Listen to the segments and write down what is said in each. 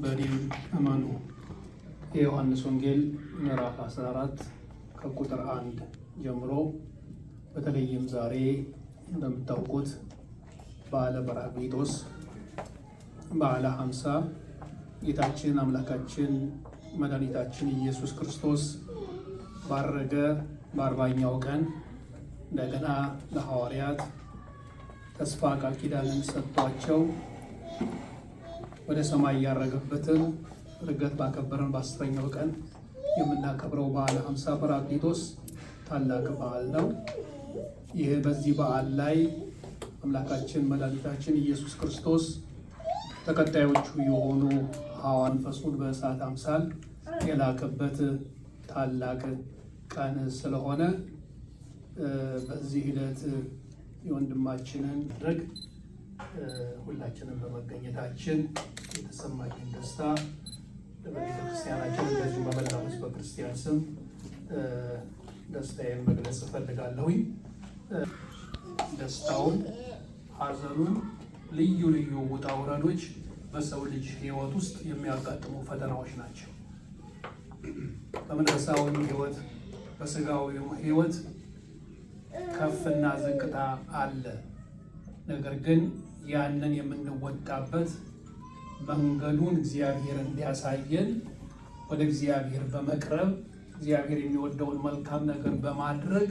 በእኔም እመኑ። የዮሐንስ ወንጌል ምዕራፍ 14 ከቁጥር 1 ጀምሮ በተለይም ዛሬ እንደምታውቁት በዓለ ጰራቅሊጦስ በዓለ 50 ጌታችን አምላካችን መድኃኒታችን ኢየሱስ ክርስቶስ ባረገ በ40ኛው ቀን እንደገና ለሐዋርያት ተስፋ ቃል ኪዳንን ሰጥቷቸው ወደ ሰማይ ያረገበትን ዕርገት ባከበረን በ10ኛው ቀን የምናከብረው በዓለ 50 ጰራቅሊጦስ ታላቅ በዓል ነው። ይህ በዚህ በዓል ላይ አምላካችን መድኃኒታችን ኢየሱስ ክርስቶስ ተከታዮቹ የሆኑ ሐዋርያት መንፈሱን በእሳት አምሳል የላከበት ታላቅ ቀን ስለሆነ በዚህ ዕለት የወንድማችንን ድረግ ሁላችንም በመገኘታችን የተሰማኝን ደስታ በቤተ ክርስቲያናችን እንደዚሁም በመላው ሕዝበ ክርስቲያን ስም ደስታዬን መግለጽ እፈልጋለሁኝ። ደስታውን፣ ሐዘኑን፣ ልዩ ልዩ ውጣ ውረዶች በሰው ልጅ ሕይወት ውስጥ የሚያጋጥሙ ፈተናዎች ናቸው። በመንፈሳዊም ሕይወት በስጋዊም ሕይወት ከፍና ዝቅታ አለ። ነገር ግን ያንን የምንወጣበት መንገዱን እግዚአብሔር እንዲያሳየን ወደ እግዚአብሔር በመቅረብ እግዚአብሔር የሚወደውን መልካም ነገር በማድረግ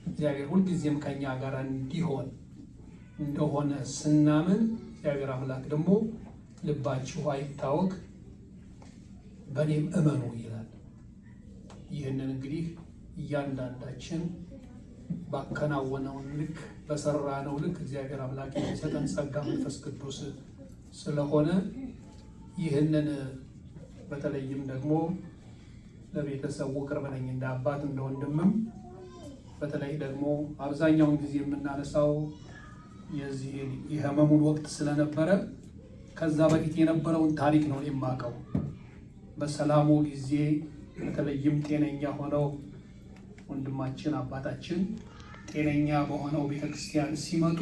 እግዚአብሔር ሁልጊዜም ከኛ ጋር እንዲሆን እንደሆነ ስናምን እግዚአብሔር አምላክ ደግሞ ልባችሁ አይታወክ በእኔም እመኑ ይላል። ይህንን እንግዲህ እያንዳንዳችን ባከናወነውን ልክ በሰራነው ልክ እግዚአብሔር አምላክ የሚሰጠን ጸጋ መንፈስ ቅዱስ ስለሆነ ይህንን በተለይም ደግሞ ለቤተሰቡ ቅርብ ነኝ እንደ አባት እንደ ወንድምም በተለይ ደግሞ አብዛኛውን ጊዜ የምናነሳው የዚህ የህመሙን ወቅት ስለነበረ ከዛ በፊት የነበረውን ታሪክ ነው የማውቀው። በሰላሙ ጊዜ በተለይም ጤነኛ ሆነው ወንድማችን አባታችን ጤነኛ በሆነው ቤተክርስቲያን ሲመጡ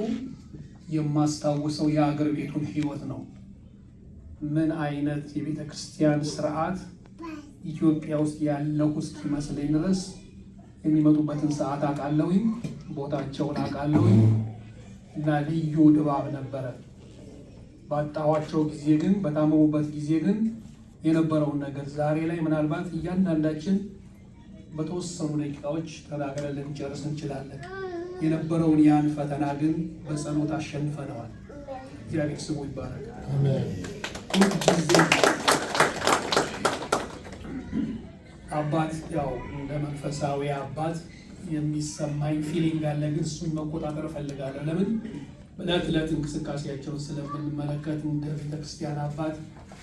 የማስታውሰው የአገር ቤቱን ህይወት ነው። ምን አይነት የቤተክርስቲያን ስርዓት ኢትዮጵያ ውስጥ ያለው እስኪመስለኝ ድረስ የሚመጡበትን ሰዓት አውቃለሁኝ፣ ቦታቸውን አውቃለሁኝ እና ልዩ ድባብ ነበረ። ባጣኋቸው ጊዜ ግን በታመሙበት ጊዜ ግን የነበረውን ነገር ዛሬ ላይ ምናልባት እያንዳንዳችን በተወሰኑ ደቂቃዎች ተናግረን ልንጨርስ እንችላለን። የነበረውን ያን ፈተና ግን በጸሎት አሸንፈነዋል። እግዚአብሔር ስሙ ይባረክ። ሁልጊዜ አባት ያው እንደ መንፈሳዊ አባት የሚሰማኝ feeling አለ፣ ግን እሱን መቆጣጠር እፈልጋለሁ። ለምን ዕለት ዕለት እንቅስቃሴያቸውን ስለምንመለከት እንደ ቤተክርስቲያን አባት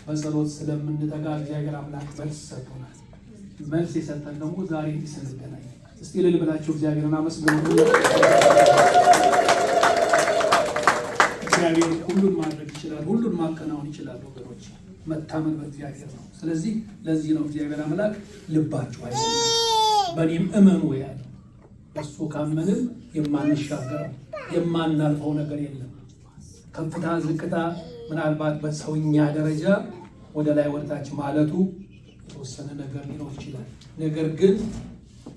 በጸሎት ስለምንተጋ እግዚአብሔር አምላክ መልስ ሰጥቶናል። መልስ የሰጠን ደግሞ ዛሬ እንዲህ ስንገናኝ እስቲ እልል ብላችሁ እግዚአብሔርን አመስግኑ። እግዚአብሔር ሁሉን ማድረግ ይችላል፣ ሁሉን ማከናወን ይችላል። ወገኖች መታመን በእግዚአብሔር ነው። ስለዚህ ለዚህ ነው እግዚአብሔር አምላክ ልባችሁ አይደንግጥ በእኔም እመኑ ያለው። እሱ ካመንን የማንሻገረው የማናልፈው ነገር የለም። ከፍታ ዝቅታ፣ ምናልባት በሰውኛ ደረጃ ወደ ላይ ወደታች ማለቱ የተወሰነ ነገር ሊኖር ይችላል። ነገር ግን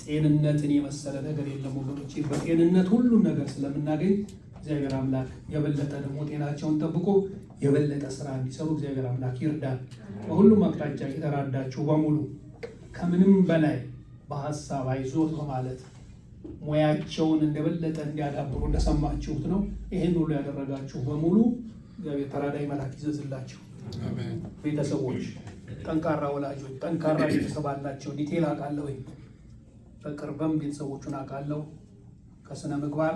ጤንነትን የመሰለ ነገር የለም ወገኖቼ። በጤንነት ሁሉን ነገር ስለምናገኝ እግዚአብሔር አምላክ የበለጠ ደግሞ ጤናቸውን ጠብቆ የበለጠ ስራ እንዲሰሩ እግዚአብሔር አምላክ ይርዳል። በሁሉም አቅጣጫ የተራዳችሁ በሙሉ ከምንም በላይ በሀሳብ አይዞት በማለት ሙያቸውን እንደበለጠ እንዲያዳብሩ እንደሰማችሁት ነው። ይህን ሁሉ ያደረጋችሁ በሙሉ እግዚአብሔር ተራዳይ መልአክ ይዘዝላችሁ። ቤተሰቦች፣ ጠንካራ ወላጆች፣ ጠንካራ ቤተሰብ አላቸው። detail አውቃለሁኝ፣ በቅርብም ቤተሰቦቹን አውቃለሁ። ከስነ ምግባር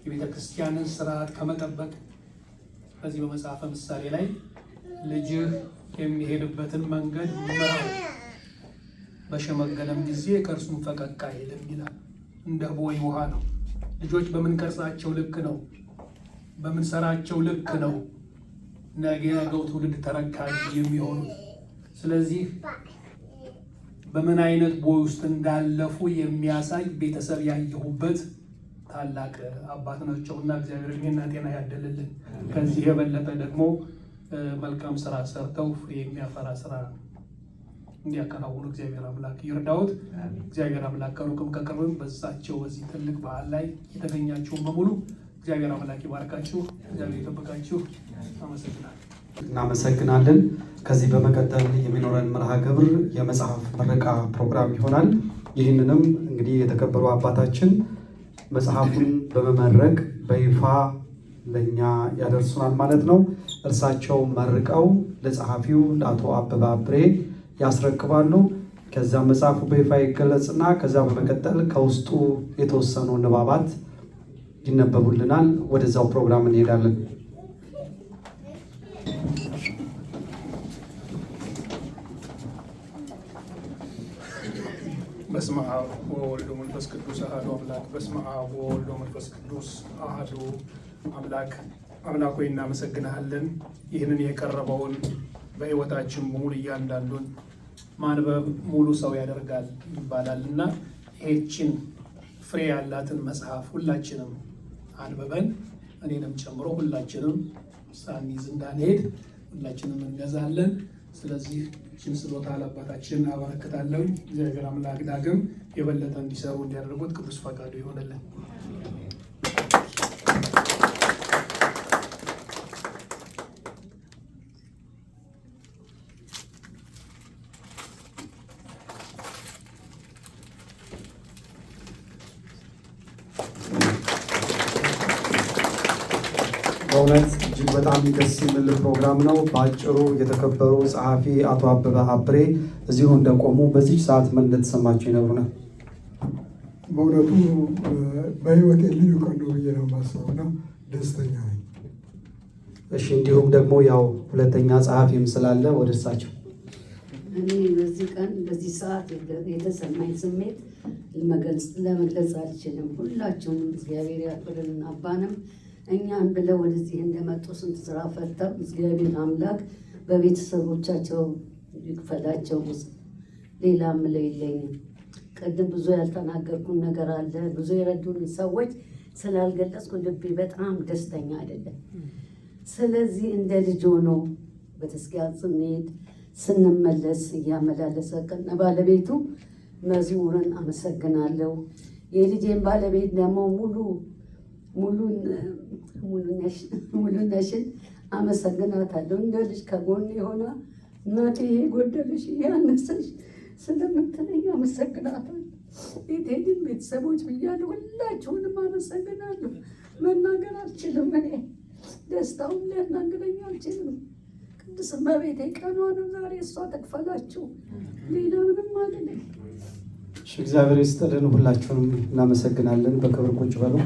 የቤተ ክርስቲያንን ስርዓት ከመጠበቅ በዚህ በመጽሐፈ ምሳሌ ላይ ልጅህ የሚሄድበትን መንገድ ምራው፣ በሸመገለም ጊዜ ከእርሱም ፈቀቅ አይልም ይላል። እንደ ቦይ ውሃ ነው። ልጆች በምንቀርጻቸው ልክ ነው፣ በምንሰራቸው ልክ ነው ነገ የነገው ትውልድ ተረካቢ የሚሆኑት። ስለዚህ በምን አይነት ቦይ ውስጥ እንዳለፉ የሚያሳይ ቤተሰብ ያየሁበት ታላቅ አባት ናቸው እና እግዚአብሔር እድሜና ጤና ያደልልን። ከዚህ የበለጠ ደግሞ መልካም ስራ ሰርተው ፍሬ የሚያፈራ ስራ እንዲያከናውኑ እግዚአብሔር አምላክ ይርዳዎት። እግዚአብሔር አምላክ ከሩቅም ከቅርብም በዛቸው በዚህ ትልቅ በዓል ላይ የተገኛችሁን በሙሉ እግዚአብሔር አምላክ ይባርካችሁ፣ እግዚአብሔር ይጠብቃችሁ። አመሰግናለሁ። እናመሰግናለን። ከዚህ በመቀጠል የሚኖረን መርሃ ግብር የመጽሐፍ ምረቃ ፕሮግራም ይሆናል። ይህንንም እንግዲህ የተከበሩ አባታችን መጽሐፉን በመመረቅ በይፋ ለእኛ ያደርሱናል ማለት ነው። እርሳቸው መርቀው ለጸሐፊው ለአቶ አበበ አብሬ ያስረክባሉ። ከዛ መጽሐፉ በይፋ ይገለጽና ከዛ በመቀጠል ከውስጡ የተወሰኑ ንባባት ይነበቡልናል። ወደዛው ፕሮግራም እንሄዳለን። በስመ አብ ወወልድ ወመንፈስ ቅዱስ አሐዱ አምላክ። በስመ አብ ወወልድ ወመንፈስ ቅዱስ አሐዱ አምላክ። አምላክ ሆይ እናመሰግንሃለን። ይህንን የቀረበውን በሕይወታችን በሙሉ እያንዳንዱን ማንበብ ሙሉ ሰው ያደርጋል ይባላል እና ይህችን ፍሬ ያላትን መጽሐፍ ሁላችንም አንብበን እኔንም ጨምሮ ሁላችንም ሳንይዝ እንዳንሄድ ሁላችንም እንገዛለን። ስለዚህ ይህችን ስጦታ ለአባታችን አበረክታለሁ። እግዚአብሔር አምላክ ዳግም የበለጠ እንዲሰሩ እንዲያደርጉት ቅዱስ ፈቃዱ ይሆንልን። በእውነት እጅግ በጣም ደስ የሚል ፕሮግራም ነው። በአጭሩ የተከበሩ ጸሐፊ አቶ አበበ አብሬ እዚሁ እንደቆሙ በዚህ ሰዓት ምን እንደተሰማቸው ይነግሩናል። በእውነቱ በሕይወቴ ልዩ ቀን ነው ብዬ ነው የማስበው እና ደስተኛ ነኝ። እሺ፣ እንዲሁም ደግሞ ያው ሁለተኛ ጸሐፊም ስላለ ወደ እሳቸው። እኔ በዚህ ቀን በዚህ ሰዓት የተሰማኝ ስሜት ለመግለጽ አልችልም። ሁላችሁንም እግዚአብሔር ያክብርልን። አባንም እኛን ብለው ወደዚህ እንደመጡ ስንት ስራ ፈተው እግዚአብሔር አምላክ በቤተሰቦቻቸው ይክፈላቸው። ሌላ ምለው የለኝም። ቅድም ብዙ ያልተናገርኩን ነገር አለ። ብዙ የረዱን ሰዎች ስላልገለጽኩ ልቤ በጣም ደስተኛ አይደለም። ስለዚህ እንደ ልጅ ሆኖ ቤተክርስቲያን ስንሄድ ስንመለስ እያመላለሰ ከነ ባለቤቱ መዝሙርን አመሰግናለሁ። የልጄን ባለቤት ደግሞ ሙሉነሽን አመሰግናታለሁ። እንደ ልጅ ከጎን የሆነ እናቴ የጎደለሽ ያነሰሽ ስለምትለኝ አመሰግናታለሁ። የቴዲን ቤተሰቦች ብያለሁ። ሁላችሁንም አመሰግናለሁ። መናገር አልችልም። እኔ ደስታውን ሊያናግረኝ አልችልም። ቅድስት እመቤቴ ቀኗ ነው ዛሬ፣ እሷ ትክፈላችሁ። ሌላ ምንም አልልም። እሺ፣ እግዚአብሔር ይስጥልን። ሁላችሁንም እናመሰግናለን። በክብር ቁጭ በሉ።